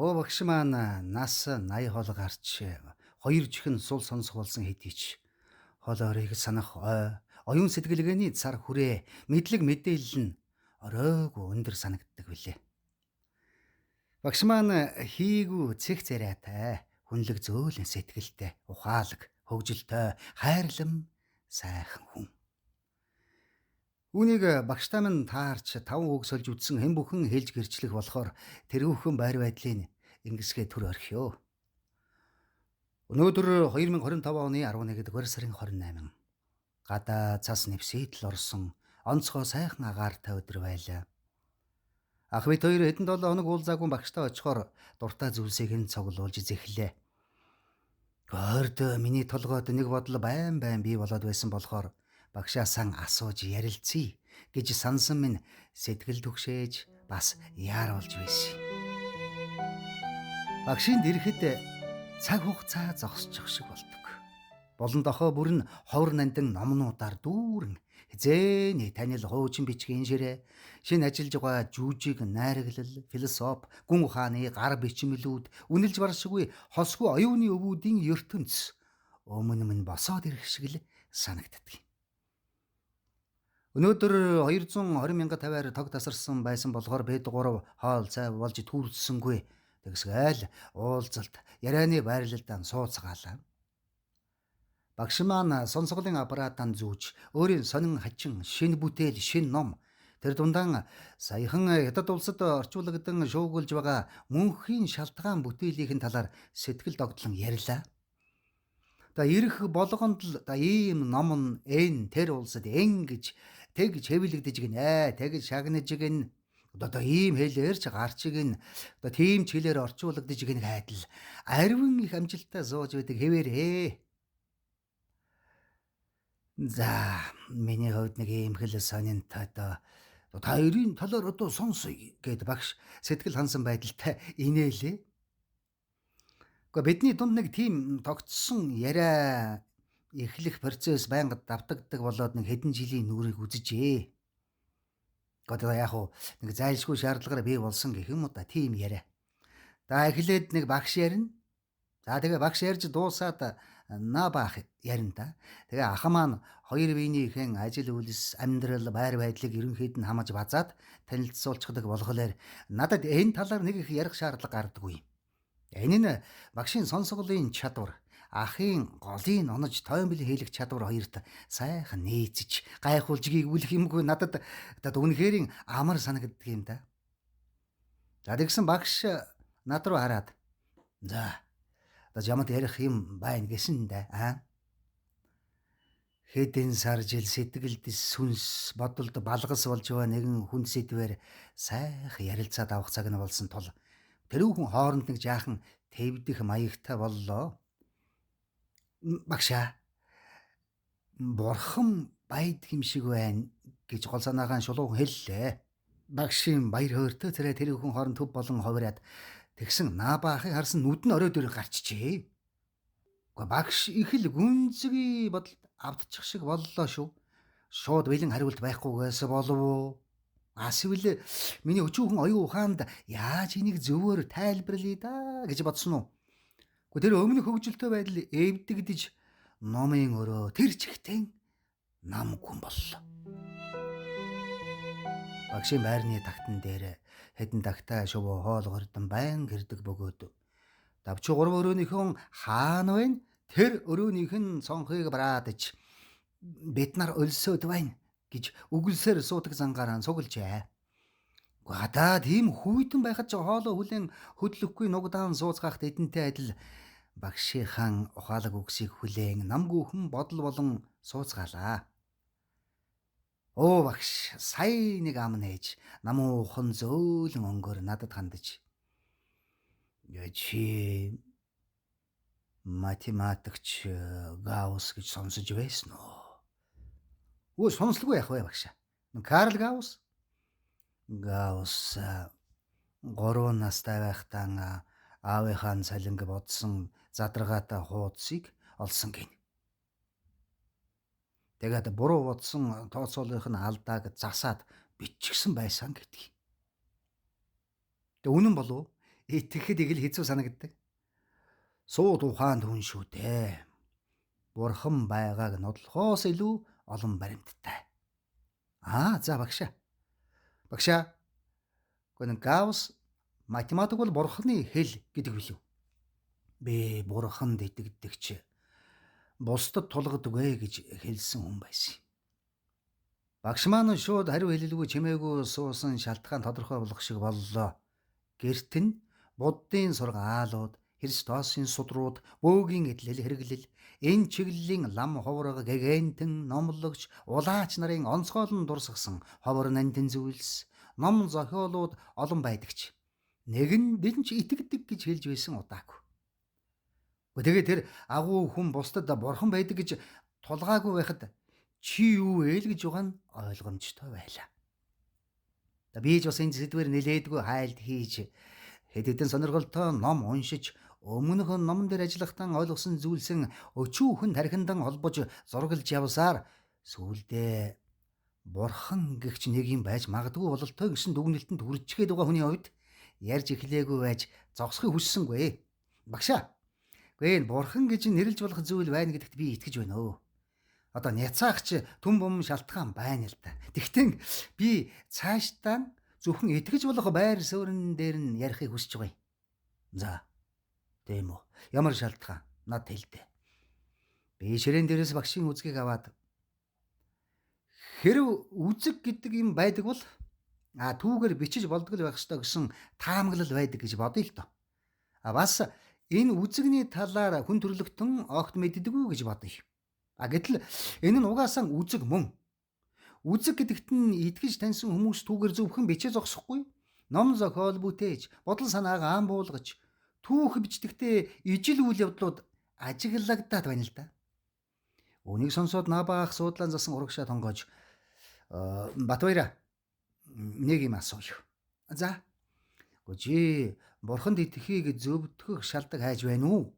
Өө багш маань нас 80 хол гарч хоёр чихэн сул сонсох болсон хэдий ч хол оройг санах ой, оюун сэтгэлгээний цар хүрээ, мэдлэг мэдээлэл нь оройг өндөр санагддаг билээ. Багш маань хийгүү цэг царайтай, хүнлэг зөөлөн сэтгэлтэй, ухаалаг, хөгжилтэй, хайрлам сайхан хүн. Үүнийг багштай минь таарч 5 үг сольж үтсэн хэн бүхэн хэлж гэрчлэх болохоор тэрүүхэн байр байдлын ингэсгээ төр орхиё. Өнөөдөр 2025 оны 11 дугаар сарын 28. Гадаа цас нэвсийтэл орсон онцгой сайхан агаартай өдөр байлаа. Ах бит хоёр хэдэн 7 хоног уулзаагүй багштай очихоор дуртай зүйлсийг нь цуглуулж зэхлээ. Ойрд миний толгойд нэг бодол байн байн бий болоод байсан болохоор багшаасаа асууж ярилцъя гэж сансан минь сэтгэл түгшээж бас яаруулж байсан. Багшийн ирэхэд цаг хугацаа зогсчих шиг болдог. Болон дохоо бүр нь ховор нандин номнуудаар дүүрэн хизээний танил хуучин бичгийн ширээ, шинэ ажиллаж байгаа жүжиг, найраглал, философи, гүн ухааны гар бичмэлүүд, үнэлж баршгүй хосгүй оюуны өвүүдийн ертөнц өмнө минь босоод ирэх шиг л санагддаг. Өнөөдөр 220 мянга тавиар тог тасарсан байсан болохоор бид гурав хоол цай болж түүрдсэнгүй. Тэгсгээл уулзалт, ярианы байрлалдаа сууцгаалаа. Багш маань сонсголын аппаратаа зүүж өөрийн сонин хачин, шинэ бүтээл, шинэ ном тэр дундаа саяхан Хятад улсад орчуулагдан шуугуулж байгаа мөнхийн шалтгаан бүтээлийнхэн талаар сэтгэл догдлон ярьлаа. Та ирэх болгонд л та ийм ном нь эн тэр улсад эн гэж тэгж хэвлэгдэж гинэ, тэгж шагнаж гин. Одоо ийм хэлээр ч гарч гин. Одоо тийм ч хэлээр орчуулагдаж гин хайдал аривын их амжилттай сууж байдаг хэвээрээ. За, миний хувьд нэг ийм хэл сонинтой одоо та хоёрын талаар одоо сонсъё гэд багш сэтгэл хансан байдалтай инээлээ. Гэхдээ бидний дунд нэг тийм тогтсон яриа эхлэх процесс байнга давтагддаг болоод нэг хэдэн жилийн нүрийг үзэжээ. Гэхдээ яг уу нэг зайлшгүй шаардлагаар бий болсон гэх юм уу да тийм яриа. За эхлээд нэг багш ярина. За тэгээ багш ярьж дуусаад наа баах ярина та. Тэгээ ах маань хоёр биенийхэн ажил үйлс, амьдрал, байр байдлыг ерөнхийд нь хамаж базаад танилцуулчихдаг болохоор надад энэ талаар нэг их ярих шаардлага гардаггүй. Энэ нь багшийн сонсголын чадвар, ахын голын онож тоймбол хийлэх чадвар хоёрт сайхан нээцэж, гайхуулж гийгүүлэх юмгүй надад одоо үнэхэрийн амар санагддаг юм да. За тэгсэн багш над руу хараад за одоо жамд ярих юм байна гэсэн дээ. Аа. Хэдэн сар жил сэтгэлд сүнс бодолд балгас болж байгаа нэгэн хүн сэдвээр сайхан ярилцаад авах цаг нь болсон тул тэрүүхэн хооронд нэг жаахан тэвдэх маягтай боллоо. Багшаа бурхан байдаг юм шиг байна гэж гол санаагаан шулуухан хэллээ. Багшийн баяр хөөртэй царай тэрүүхэн хооронд төв болон ховроод тэгсэн наабаахыг харсан нүд нь орой дээр гарчжээ. Гэхдээ багш их л гүнзгий бодолд автчих шиг боллоо шүү. Шууд бэлэн хариулт байхгүйгээс болов уу? Эсвэл миний өчүүхэн оюун ухаанд яаж энийг зөвөр тайлбарлая да гэж бодсон уу? Гэхдээ тэр өмнөх хөгжилтэй байдал эвдэгдэж номын өрөө тэр чигтэн нам гүн боллоо. Багшийн байрны тагтан дээр хэдэн тагтай шувуу хоол гордон байн гэрдэг бөгөөд давчи гурав өрөөнийхөн хаана вэ? Тэр өрөөнийх нь цонхыг бараадаж бид нар өлсөөд байна гэж үгэлсээр суудаг зангаараа цуглжээ. Гадаа тийм хүйтэн байхад ч хоолоо хүлэн хөдлөхгүй нугдаан сууцгаах эдэнтэй адил багшийнхаа ухаалаг үгсийг хүлээн намгүйхэн бодол болон сууцгаалаа. Оо багш, сая нэг ам нээж намуухан зөөлөн өнгөөр надад хандаж. Чи математикч Гаусс гэж сонсож байсан уу? Өө сонслгүй яах вэ багшаа? Карл Гаусс. Гаусс 3 настай байхдаа аавынхаа цалинг бодсон задаргаатай хуудсыг олсон гин. Тэгээд буруу бодсон тооцоолынх нь алдааг засаад биччихсэн байсан гэдгийг. Тэг үнэн болов? итгэхэд их л хэцүү санагддаг. Сууд ухаанд хүн шүү дээ. Бурхан байгааг нодлохоос илүү олон баримттай. Аа, за багшаа. Багшаа. Гэхдээ Гаусс математик бол бурханы хэл гэдэг билүү? Би бурханд итгэдэгч бусдад тулгадаг вэ гэж хэлсэн хүн байсан. Багш маань шууд хариу хэлэлгүй чимээгүй суусан шалтгаан тодорхой болох шиг боллоо. Гэрт нь Буддын сургаалууд, Христосын судрууд, бөөгийн эдлэл хэрэглэл, энэ чиглэлийн лам ховрог гэгэнтэн, номлогч, улаач нарын онцгойлон дурсгасан ховор нандин зүйлс, ном зохиолууд олон байдагч. Нэг нь дэнч итгэдэг гэж хэлж байсан удаагүй. Тэгээ тэр агуу хүн бусдад бурхан байдаг гэж тулгаагүй байхад чи юу вэ л гэж байгаа нь ойлгомжтой байлаа. Би ч бас энэ сэдвээр нэлээдгүй хайлт хийж хэд хэдэн сонирхолтой ном уншиж өмнөх номон дээр ажиллахдаа ойлгосон зүйлсэн өчүүхэн тархиндан холбож зураглаж явсаар сүүлдээ бурхан гэгч нэг юм байж магадгүй бололтой гэсэн дүгнэлтэнд хүрчгээд байгаа хүний хувьд ярьж эхлээгүй байж зогсохыг хүссэнгүй. Багшаа. Гэхдээ энэ бурхан гэж нэрлж болох зүйл байна гэдэгт би итгэж байна өө. Одоо няцаагч түн бум шалтгаан байна л да. Тэгтэн би цаашдаа зөвхөн итгэж болох байр суурин дээр нь ярихыг хүсэж байгаа юм. За. Тийм үү. Ямар шалтгаан? Над хэлдэ. Би ширээн дээрээс багшийн үзгийг аваад хэрв үзэг гэдэг юм байдаг бол түүгээр бичиж болдгол байх ёстой гэсэн таамаглал байдаг гэж бодъё л доо. А бас энэ үзэгний талаар хүн төрлөختөн огт мэддэггүй гэж бодъё. А гэтэл энэ нь угаасаа үзэг мөн. Үзэг гэдэгт нь итгэж таньсан хүмүүс түүгээр зөвхөн бичээ зогсохгүй. Ном зохиол бүтээж, бодол санаагаа ам буулгаж, түүх бичдэгтээ ижил үйл явдлууд ажиглагдаад байна л да. Үүнийг сонсоод Набаах суудлаан засан урагшаа тонгоож Батбаяра нэг юм асууя. За. Чи бурханд итгэхийг зөвтгөх шалдаг хайж байна уу?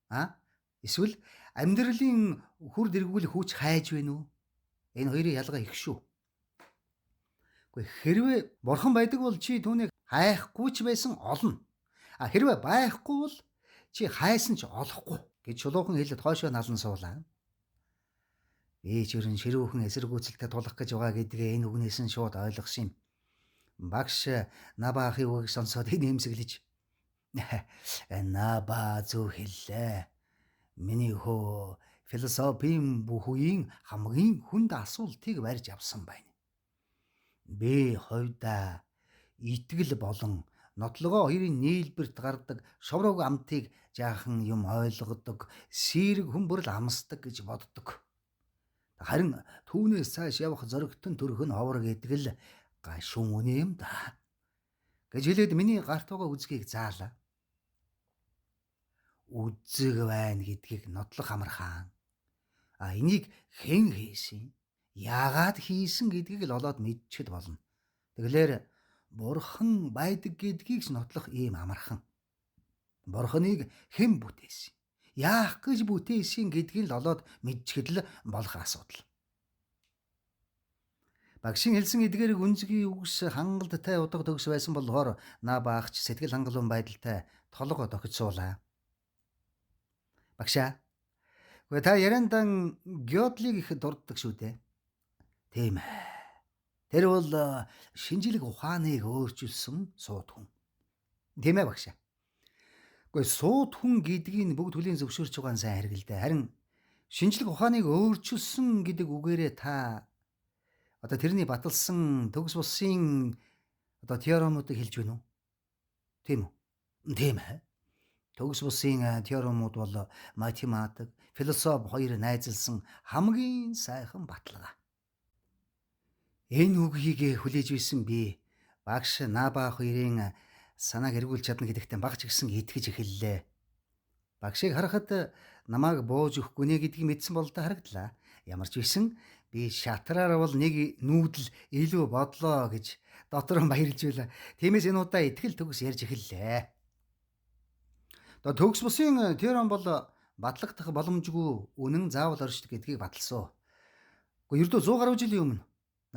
А? Эсвэл амьдралын хүр дэргүүл хүч хайж байна уу? Энэ хоёрын ялгаа их шүү. Гэхдээ хэрвээ бурхан байдаг бол чи түүнийг хайхгүй ч байсан олно. А хэрвээ байхгүй бол чи хайсан ч олохгүй гэж чулуухан хэлээд хойшоо налан суулаа. Би ч ерөн ширүүхэн эсэргүүцэлтэй тулах гэж байгаа гэдгээ энэ үгнээс нь шууд ойлгосон юм. Багш Набаахын үгийг сонсоод нэмсэглэж Наба зөв хэллээ. Миний хөө философийн бүх үеийн хамгийн хүнд асуултыг барьж авсан байна. Би хувьдаа итгэл болон нотлогоо хоёрын нийлбэрт гардаг шовроог амтыг жаахан юм ойлгодог, сэрэг хүн бүрл амсдаг гэж боддог. Харин түүнээс цааш явах зоригтон төрөх нь ховор гэдэг л гашуун үнэ юм да гэж хэлээд миний гарт байгаа үзгийг заалаа. Үзэг байна гэдгийг нотлох амархан. А энийг хэн хийсэн? Яагаад хийсэн гэдгийг л олоод мэдчихэд болно. Тэгэлэр бурхан байдаг гэдгийг ч нотлох ийм амархан. Бурханыг хэн бүтээсэн? Яах гэж бүтээсэн гэдгийг л олоод мэдчихэд л болох асуудал. Багшийн хэлсэн эдгээрийг үнзгийн үгс хангалттай удаг төгс байсан болохоор Набаагч сэтгэл хангалуун байдалтай толгой дохиж суулаа. Багшаа. Гэхдээ та яриандан Гёдлийг их дурддаг шүү дээ. Тийм ээ. Тэр бол шинжлэх ухааныг өөрчилсөн сууд хүн. Тийм ээ багшаа. Гэхдээ сууд хүн гэдгийг бүгд хүлийн зөвшөөрч байгаа нь сайн хэрэг л дээ. Харин шинжлэх ухааныг өөрчилсөн гэдэг үгээрээ та одоо тэрний баталсан төгс бусын одоо теоремуудыг хэлж байна уу? Тийм үү? Тийм ээ. Төгс бусын теоремууд бол математик, философи хоёр найзалсан хамгийн сайхан баталгаа. Энэ үгийг хүлээж байсан би багш Наба хоёрын санааг эргүүлж чадна гэдэгтээ багч гисэн итгэж эхэллээ. Багшийг харахад намайг бууж өгөхгүй нэ гэдгийг мэдсэн бололтой харагдлаа. Ямар ч байсан би шатраар бол нэг нүүдэл илүү бодлоо гэж дотор нь баярлж байлаа. Тиймээс энэ удаа итгэл төгс ярьж эхэллээ. Одоо төгс бусын теорем бол батлагдах боломжгүй үнэн заавал оршдог гэдгийг баталсан. Гэхдээ ердөө 100 гаруй жилийн өмнө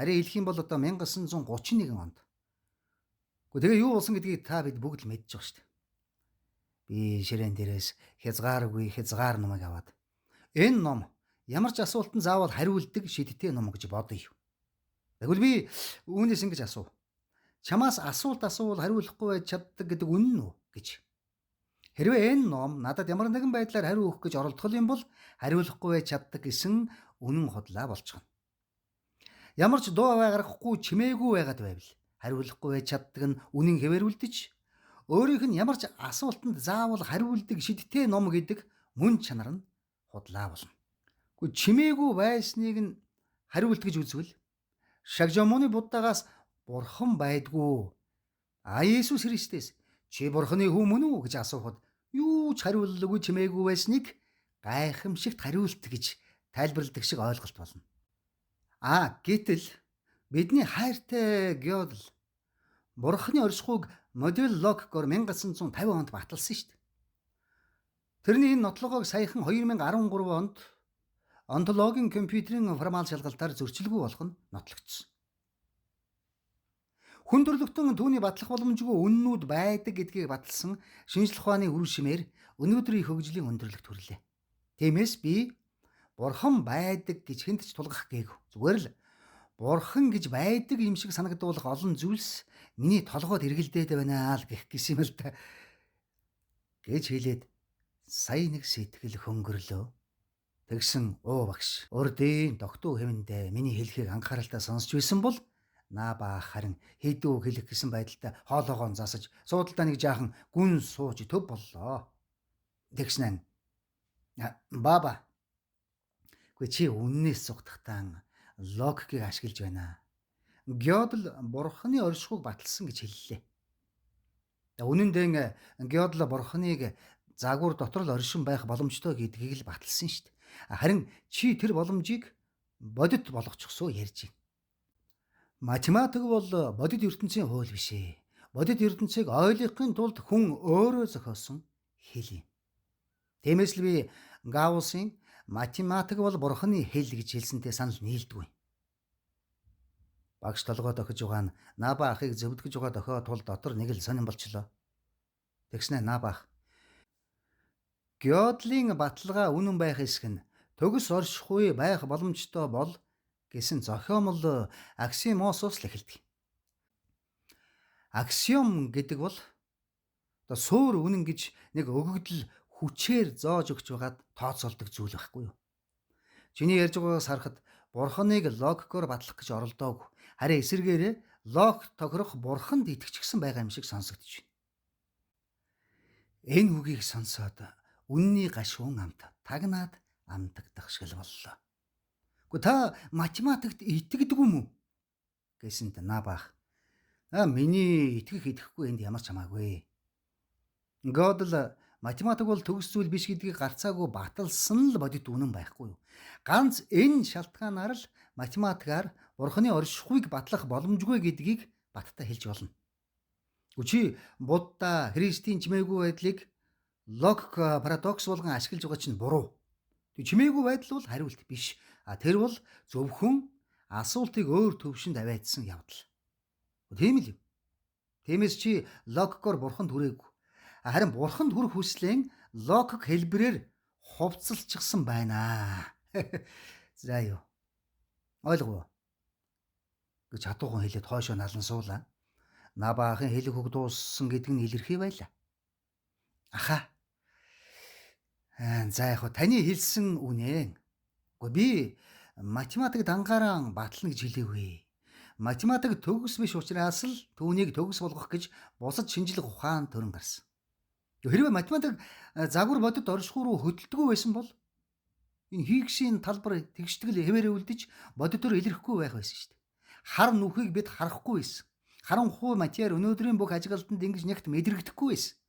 нарийн хэлэх юм бол одоо 1931 онд Гэхдээ тэгээ юу болсон гэдгийг та бид бүгд л мэдж байгаа шүү дээ. Би ширээн дээрээс хязгааргүй хязгаар номыг аваад энэ ном ямар ч асуултанд заавал хариулдаг шидтэй ном гэж бодъё. Тэгвэл би үүнээс ингэж асуув. Чамаас асуулт асуувал хариулахгүй байж чаддаг гэдэг үнэн үү гэж. Хэрвээ энэ ном надад ямар нэгэн байдлаар хариу өгөх гэж оролдох юм бол хариулахгүй байж чаддаг гэсэн үнэн худлаа болчихно. Ямар ч дуу аваа гаргахгүй чимээгүй байгаад байвал хариулахгүй байж чаддаг нь үнэн хэвээр үлдэж өөрийнх нь ямар ч асуултанд заавал хариулдаг шидтэй ном гэдэг мөн чанар нь худлаа болно. Гэхдээ чимээгүй байсныг нь хариулт гэж үзвэл Шагжамуны Буддагаас бурхан байдгүй. А Иесус Христээс чи бурханы хүү мөн үү гэж асуухад юу ч хариуллаагүй чимээгүй байсныг гайхамшигт хариулт гэж тайлбарладаг шиг ойлголт болно. А гэтэл бидний хайртай Гёдл бурханы оршихуйг модель логикоор 1950 онд баталсан шүү дээ. Тэрний энэ нотлогоог саяхан 2013 онд онтологийн компьютерийн формал шалгалтаар зөрчилгүй болох нь нотлогдсон. Хүн төрөлхтөн түүний батлах боломжгүй үннүүд байдаг гэдгийг баталсан шинжлэх ухааны үр шимээр өнөөдрийн хөгжлийн өндөрлөгт хүрлээ. Тиймээс би бурхан байдаг гэж хүнд ч тулгах гээгүй. Зүгээр л бурхан гэж байдаг юм шиг санагдуулах олон зүйлс миний толгойд эргэлдээд байна л гэх гэсэн юм л та гэж хэлээд сая нэг сэтгэл хөнгөрлөө. Тэгсэн уу багш урдын тогтуу хэмэндээ миний хэлхийг анхааралтай сонсч байсан бол наа баах харин хэдүү хэлэх гэсэн байдалтай хоолоогоо засаж суудалдаа нэг жаахан гүн сууж төв боллоо. Тэгснэ баба. Гэхдээ чи үннээс сугтахтаа логикийг ашиглаж байна. Гёдл бурханы оршихуйг баталсан гэж хэллээ. Үнэн дээр Гёдл бурханыг загвар дотор л оршин байх боломжтой гэдгийг л баталсан шүү дээ. Харин чи тэр боломжийг бодит болгочихсоо ярьж байна. Математик бол бодит ертөнцийн хууль биш ээ. Бодит ертөнцийг ойлгохын тулд хүн өөрөө зохиосон хэл юм. Тиймээс л би Гауссын математик бол бурханы хэл гэж хэлсэнтэй санал нийлдэггүй. Багш толгой дохиж байгаа нь Наба ахыг зөвдгөж байгаа дохио тул дотор нэг л сонин болчлоо. Тэгснэ Наба ах Гёдлийн баталгаа үнэн байх эсэх нь төгс оршихгүй байх боломжтой бол гэсэн зохиомол аксиомосоос л эхэлдэг. Аксиом гэдэг бол одоо суур үнэн гэж нэг өгөгдөл хүчээр зоож өгч байгаад тооцоолдог зүйл байхгүй юу? Чиний ярьж байгаагаас харахад бурханыг логикоор батлах гэж оролдоог. Харин эсэргээрээ логик тохирох бурханд итгэчихсэн байгаа юм шиг сонсогдож байна. Энэ үгийг сонсоод үнний гашуун амт тагнаад амтагдах шиг л боллоо. Гэхдээ та математикт итгэдэг юм уу? Гэсэнд Набах. А миний итгэх итгэхгүй энд ямар ч хамаагүй. Гёдл математик бол төгс зүйл биш гэдгийг гарцаагүй баталсан л бодит үнэн байхгүй юу? Ганц энэ шалтгаанаар л математикаар бурханы оршихуйг батлах боломжгүй гэдгийг баттай хэлж болно. Чи Будда, Христийн чимээгүй байдлыг логик парадокс болгон ашиглаж байгаа чинь буруу. Чимээгүй байдал бол хариулт биш. А тэр бол зөвхөн асуултыг өөр төвшөнд аваадсан явдал. Тийм л юм. Тиймээс чи логикоор бурханд хүрээгүй. Харин бурханд хүрэх хүслэн логик хэлбэрээр хувцалчихсан байна. За юу. Ойлгов уу? Гэж хатуухан хэлээд хойшоо налан суулаа. Набаахын хэлэх үг дууссан гэдэг нь илэрхий байлаа. Аха. За яг таны хэлсэн үнэ. Гэхдээ би математик дангаараа батлна гэж хэлээгүй. Математик төгс биш учраас л түүнийг төгс болгох гэж бусад шинжлэх ухаан төрөн гарсан. Хэрвээ математик загвар бодит оршихуй руу хөдөлдөггүй байсан бол энэ Хиггсийн талбар тэгштгэл хэвээрээ үлдэж бодитоор илэрхгүй байх байсан шүү дээ. Хар нүхийг бид харахгүй байсан. Харанхуй матер өнөөдрийн бүх ажиглалтанд ингэж нэгт мэдрэгдэхгүй байсан.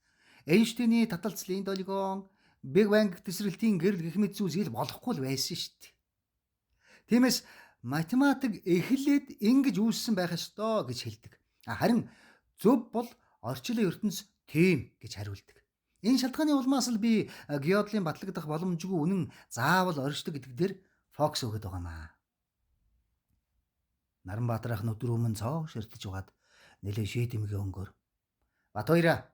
Эйнштейний таталцлын долгион, Big Bang тесрэлтийн гэрэл гэх мэт зүйлс ил болохгүй л байсан шүү дээ. Тиймээс математик эхлээд ингэж үүссэн байх ёстой гэж хэлдэг. Харин зөв бол орчлон ертөнц тийм гэж хариулдаг. Энэ шалтгааны улмаас л би Гёдлийн батлагдах боломжгүй үнэн заавал оршдог гэдэг дээр фокус өгöd байгаа маа. Наранбаатар ах нүдэр өмнө цоо ширтэж байгаад нэлээд шийдэмгий өнгөөр. Батбаяра.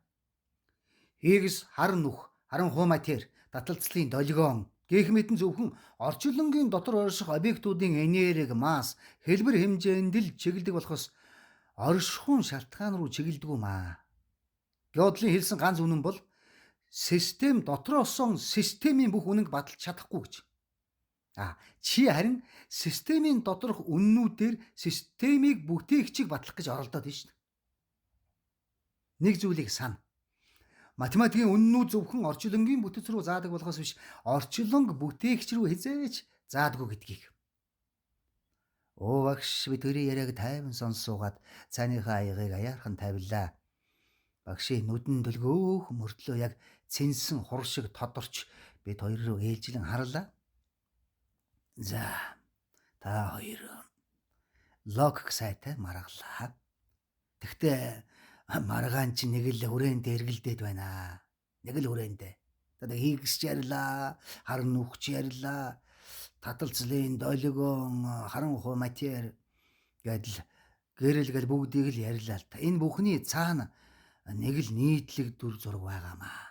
Хиггс, хар нүх, харанхуй матер, таталцлын долгион гэх мэт нь зөвхөн орчлонгийн дотор орших объектуудын энерги, масс, хэлбэр хэмжээнд л чиглэдэг болохоос оршихуун шалтгаан руу чиглэдэг юм аа. Гёдлийн хэлсэн ганц үнэн бол систем дотроосон системийн бүх үнэнг баталж чадахгүй гэж. Чи харин системийн доторх үннүүдээр системийг бүтээгчийг батлах гэж оролдоод байна шүү дээ. Нэг зүйлийг сана. Математикийн үннүүд зөвхөн орчлонгийн бүтэц рүү заадаг болохоос биш, орчлонг бүтээгч рүү хизээж заадаггүй гэдгийг. Оо багш, бид хоёрын яриаг тайван сонссуугаад цааныхаа аягыг аяархан тавилаа. Багшийн нүдэн төлгөөх мөртлөө яг цэнсэн хур шиг тодорч бид хоёр руу ээлжлэн харлаа. За, та хоёр логик сайтай маргалаа. Тэгтээ маргаан чи нэг л хүрээнд эргэлдээд байна. Нэг л хүрээнд. Одоо Хиггс ярьлаа, хар нүхч ярьлаа, таталцлын долгион, харанхуй матер гэдэл гэрэл гэл бүгдийг л ярьлаа л та. Энэ бүхний цаана нэг л нийтлэг дүр зураг байгаамаа.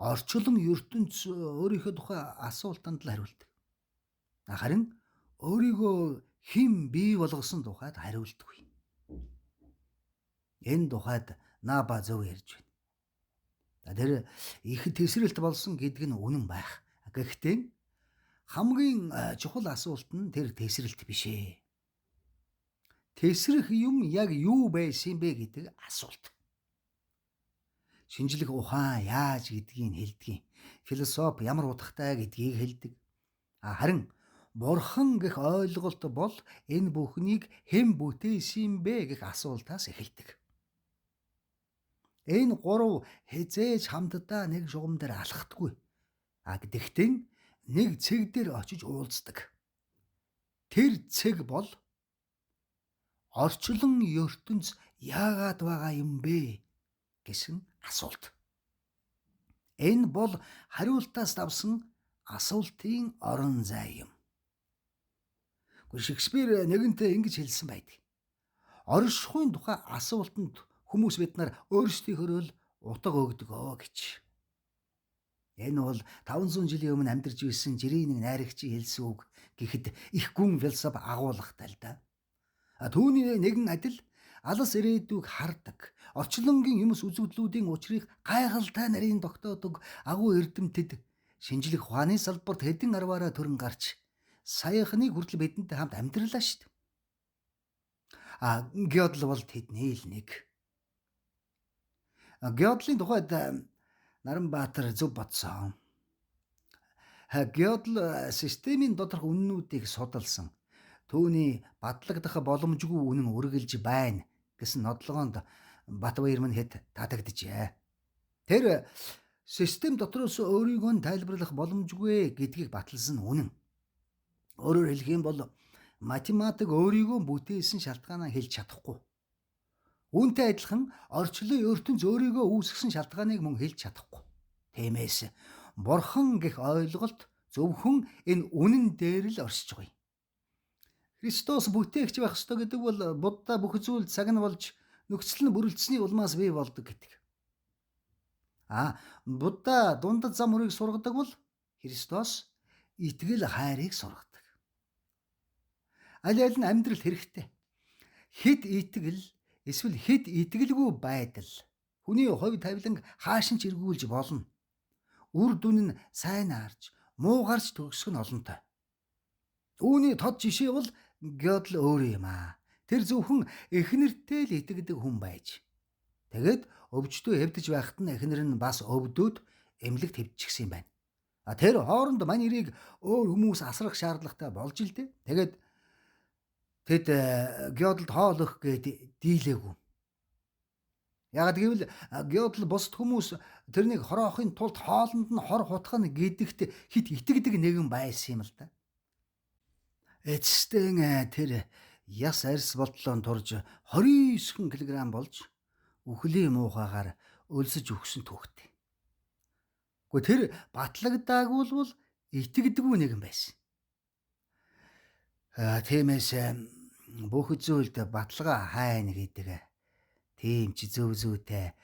Орчлон ертөнц өөрийнхөө тухай асуултанд л хариулдаг. Харин өөрийгөө хэн бий болгосон тухайд хариулдаггүй. Энэ тухайд Наба зөв ярьж байна. Тэр их тэсрэлт болсон гэдг нь үнэн байх. Гэхдээ хамгийн чухал асуулт нь тэр тэсрэлт биш ээ. Тэсрэх юм яг юу байсан бэ гэдэг асуулт. Шинжлэх ухаан яаж гэдгийг хэлдэг. Философи ямар утгатай гэдгийг хэлдэг. Харин бурхан гэх ойлголт бол энэ бүхнийг хэн бүтээсэн бэ гэх асуултаас эхэлдэг. Энэ гурав хизээж хамтдаа нэг шугам дээр алхдаггүй. Гэхдээ нэг цэг дээр очиж уулздаг. Тэр цэг бол орчлон ертөнц яагаад байгаа юм бэ гэсэн асуулт. Энэ бол хариултаас давсан асуултын орон зай юм. Шекспир нэгэнтээ ингэж хэлсэн байдаг. Оршихуйн тухай асуултанд хүмүүс бид нар өөрсдийнхөө л утга өгдөг гэж. Энэ бол 500 жилийн өмнө амьдарч байсан жирийн нэг найрагчийн хэлсэн үг гэхэд их гүн философи агуулгатай л да. Түүний нэгэн адил алас ирээдүйг хардаг, орчлонгийн юмс үзэгдлүүдийн учрыг гайхалтай нарийн тогтоодог агуу эрдэмтэд шинжлэх ухааны салбарт хэдэн арваараа төрөн гарч саяхныг хүртэл бидэнтэй хамт амьдралаа шүү дээ. Гёдл бол тэдний л нэг. Гёдлийн тухайд Наранбаатар зөв бодсон. Гёдл системийн доторх үннүүдийг судалсан. Түүний батлагдах боломжгүй үнэн үргэлж байна гэсэн нодлогоонд Батбаяр минь хэд татагджээ. Тэр систем дотроос өөрийгөө нь тайлбарлах боломжгүй гэдгийг баталсан үнэн. Өөрөөр хэлэх юм бол математик өөрийгөө бүтээсэн шалтгаанаа хэлж чадахгүй. Үүнтэй адилхан орчлон ертөнц өөрийгөө үүсгэсэн шалтгааныг мөн хэлж чадахгүй. Тиймээс бурхан гэх ойлголт зөвхөн энэ үнэн дээр л оршиж байгаа юм. Христос бүтээгч байх ёстой гэдэг бол Будда бүх зүйл цаг нь болж нөхцөл нь бүрэлдсэний улмаас бий болдог гэдэг. Будда дундад зам мөрийг сургадаг бол Христос итгэл хайрыг сургадаг. Аль аль нь амьдрал хэрэгтэй. Хэд итгэл эсвэл хэд итгэлгүй байдал хүний хувь тавиланг хаашин ч эргүүлж болно. Үр дүн нь сайн арч, муугарч төгсөх нь олонтой. Үүний тод жишээ бол Гёдл өөр юм аа. Тэр зөвхөн эхнэртэй л итгэдэг хүн байж. Тэгээд өвчтөө хэвдэж байхад нь эхнэр нь бас өвдөөд эмнэлэгт хэвдчихсэн юм байна. Тэр хооронд мань эрийг өөр хүмүүс асрах шаардлагатай болж ил дээ. Тэгээд тэд Гёдлд хоол өгөх гээд дийлээгүй. Яг гэвэл Гёдл бусд хүмүүс тэрнийг хороохын тулд хоолнд нь хор хутгах нь гэдэгт хит итгэдэг нэгэн байсан юм л да. Эцэстэн тэр яс арьс болтлон турж 29 кг болж үхлийн муухайгаар өлсөж өгсөн түүхтэй. Гэхдээ тэр батлагдаагүй бол итгэдэггүй нэгэн байсан. Тиймээс Бүх зүйлд баталгаа хайна гэдэг. Тийм ч зөв зүйтэй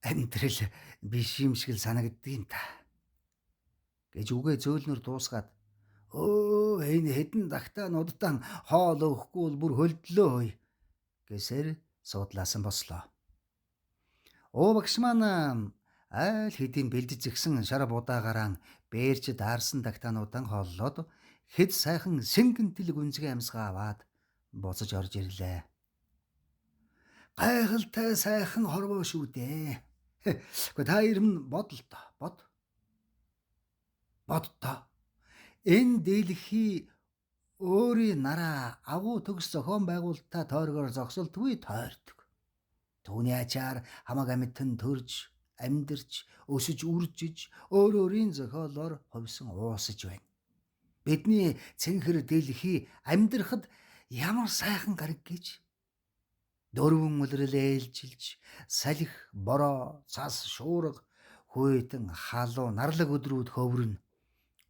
амьдрал биш юм шиг л санагддаг юм та. Гэж үгээ зөөлнөр дуусгаад өө энэ хэдэн тагтаануудтан хоол өгөхгүй бол бүр хөлдлөө хөөе гэсээр суудлаасан бослоо. Оо багш маань айл хэдийн бэлдэж згсэн шар будаагаараа бээрч даарсан тагтаануудан хооллоод хэд сайхан сэнгэнтэл гүнзгий амьсгаа аваад буцаж орж ирлээ. Гайхалтай сайхан хорвоо шүү дээ. Гэхдээ та ирмэн бод л доо. Бод. Бод доо. Энэ дэлхий өөрийн нараа агуу төгс зохион байгуулалтаа тойргоор зогсолтгүй тойрдог. Түүний ачаар хамаг амьтан төрж, амьдарч, өсөж, үржиж, өөр өөрийн зохиолоор хувьсан уусаж байна. Бидний цэнхэр дэлхий амьдрахад ямар сайхан гараг гэж дөрвөн улирал ээлжилж, салхи, бороо, цас, шуурга, хүйтэн, халуун, нарлаг өдрүүд хөврөнө.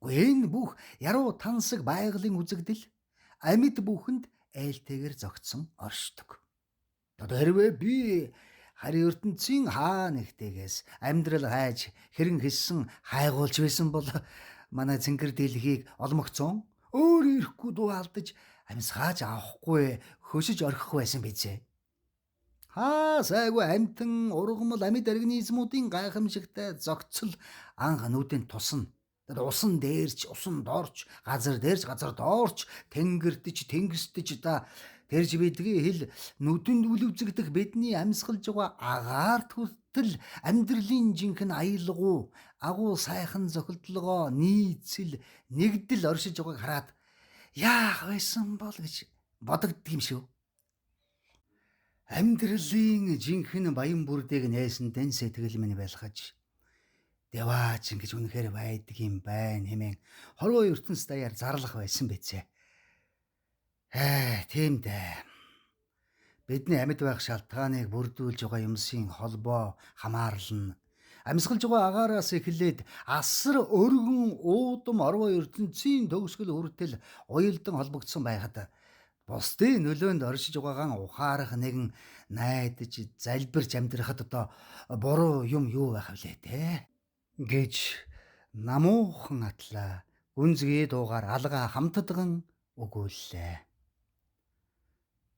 Энэ бүх яруу тансаг байгалийн үзэгдэл амьд бүхэнд айлтэйгээр зогтсон оршдог. Одоо хэрвээ би харин ертөнцийн хаа нэгтэйгээс амьдрал хайж хэрэн хэлсэн хайгуулж байсан бол манай цэнгэр дэлхийг олмогцон өөр ирэхгүй дуу алдаж амьсгааж авахгүй хөшиж орхих байсан бизээ. Хаа сайгүй амьтан ургамал амьд организмуудын гайхамшигтай зогцол анх нүдэнд тусна. Тэр усан дээрч, усан доорч, газар дээрч, газар доорч, тэнгэрдэж, тэнгисдэж да тэрж бидгийн хэл нүдэнд үлвзэгдэх бидний амьсгалж байгаа агаарт хүртэл амьдралын жинхэнэ аялгау, агуу сайхан зохилдлогоо нийцэл, нэгдэл оршиж байгааг хараад яах байсан бол гэж бодогддог юм шүү. Амьдралын жинхэнэ баян бүрдийг нээсэндэн сэтгэл минь байлгаж Деваач ингэж үнэхээр байдаг юм байна хэмээн хорвоо ертөнц даяар зарлах байсан биз. Тийм дээ. Бидний амьд байх шалтгааныг бүрдүүлж байгаа юмсын холбоо хамаарал нь амьсгалж байгаа агаараас эхлээд асар өргөн уудам орвоо ертөнцийн төгсгөл хүртэл уялдан холбогдсон байхад бусдын нөлөөнд оршиж байгаагаан ухаарах нэгэн найдаж залбирч амьдрахад одоо буруу юм юу байх вүлээ те гэж намуухан атлаа гүнзгий дуугаар алгаа хамтдган өгүүллээ.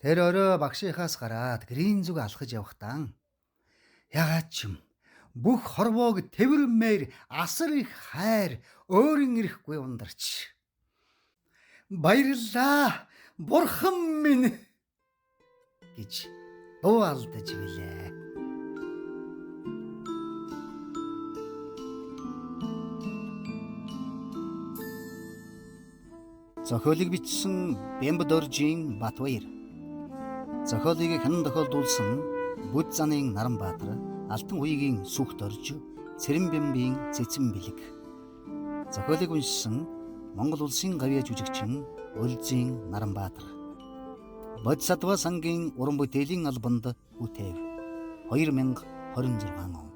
Тэр орой багшийнхаас гараад гэрийн зүг алхаж явахдаа ягаад ч юм бүх хорвоог тэврмээр асар их хайр өөрийн ирэхгүй ундарч баярлалаа бурхан минь гэж дуу алдаж билээ. Зохиолыг бичсэн Бямбдоржийн Батбаяр. Зохиолыг хянан тохиолдуулсан Бүд занын Наранбаатар, Алтан хуйгийн Сүхт орж, Цэрэнбямбийн Цэцэн бэлэг. Зохиолыг уншсан Монгол улсын гавьяа жүжигчин Өлзийн Наранбаатар. Бодисатва сангийн уран бүтээлийн албанд бүтээв. 2026 он.